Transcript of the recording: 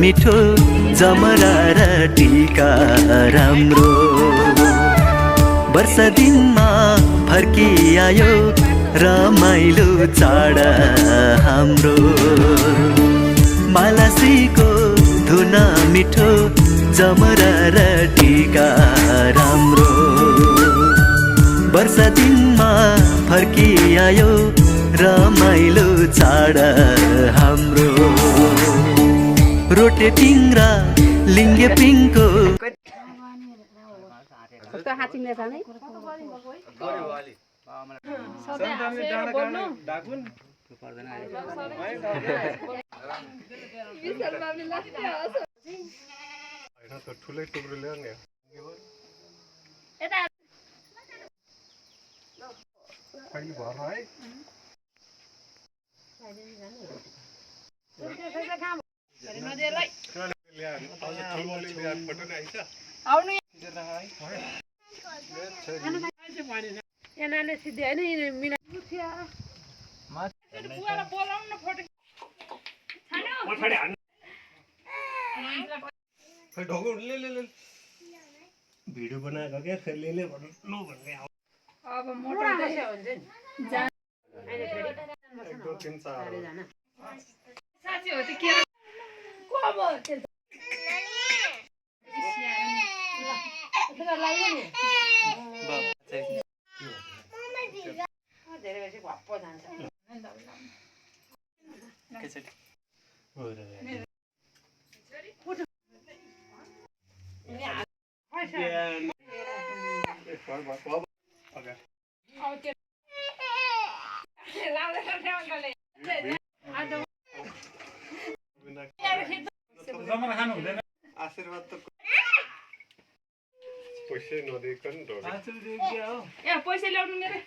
मिठो जमरा र टीका राम्रो वर्ष दिनमा फर्किआयो रमाइलो चाड हाम्रो मालाश्रीको धुन मिठो जमरा र टीका राम्रो वर्ष दिनमा फर्किआयो रमाइलो चाड हाम्रो रोटे टिङ्ग्रा लिङ्गे पिङको भिडियो बनाएको क्या फेरि भन्नु भन्ने अब मोटर साँच्ची हो त्यो के आशीर्वाद त पैसा नदिकन पैसा ल्याउनु मेरो